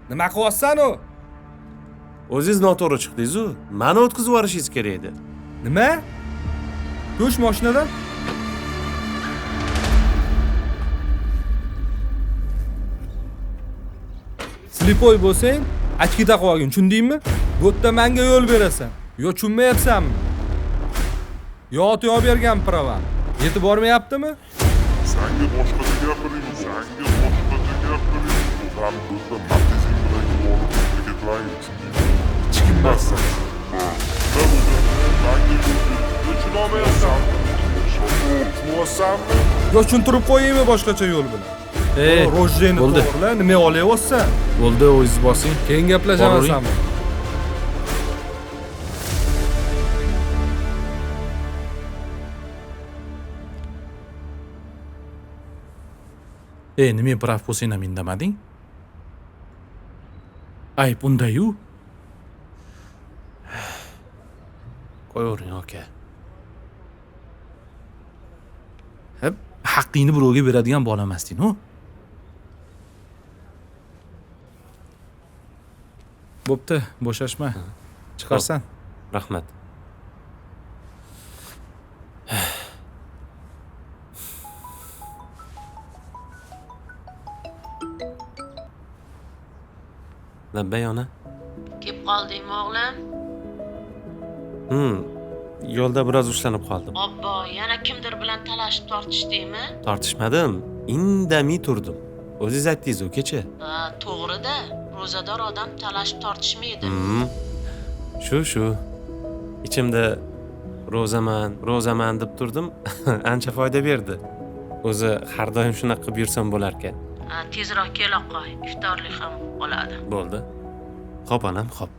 Nima qilyapsan u? O'zingiz noto'g'ri chiqdingiz-u. Mani o'tkazib yuborishingiz kerak edi. Nima? Tush mashinadan. Slipoy bo'lsang, ochki taqib olgin, tushundingmi? Bu yerda menga yo'l berasan. Yo tushunmayapsanmi? Yo ota bergan pravan. Yetib bormayaptimi? Sanga boshqacha gapiraymi? Sanga boshqacha gapiraymi? Ham bo'lsa Matizing bilan olib harakatlaring, tushundingmi? Hech kim emassan. Nima bo'lganda manga yo'l ber. Tushunolmayapsan. Tushunyapsanmi? Yo tushuntirib qo'yaymi boshqacha yo'l bilan? Ey, Rojjeni bo'ldi. to'g'rila, nima olyapsan? Bo'ldi, o'zingiz bosing. Keyin gaplashaman Boravering. san bilan. Ey, nima prав bo'lsang ham indamading? Ayb unda-yu. Qo'yavering, aka. Hep, haqqingni birovga beradigan bola emasding-u. Bo'pti, bo'shashma. Chiqarsan. Rahmat. Labbay, ona. Kelib qoldingmi o'g'lim? Yo'lda biroz ushlanib qoldim. Obbo, yana kimdir bilan talashib tortishdingmi? Tortishmadim, indamay turdim. O'zingiz aytdingiz-ku kecha. Ha, to'g'ri-da. Ro'zador odam talashib tortishmaydi. Shu. Ichimda ro'zaman, ro'zaman deb turdim. Ancha foyda berdi. O'zi har doim shunaqa qilib yursam bo'larkan. Ha, tezroq kela qo'y, iftorlik ham bo'ladi. Bo'ldi. Xo'p onam, xo'p.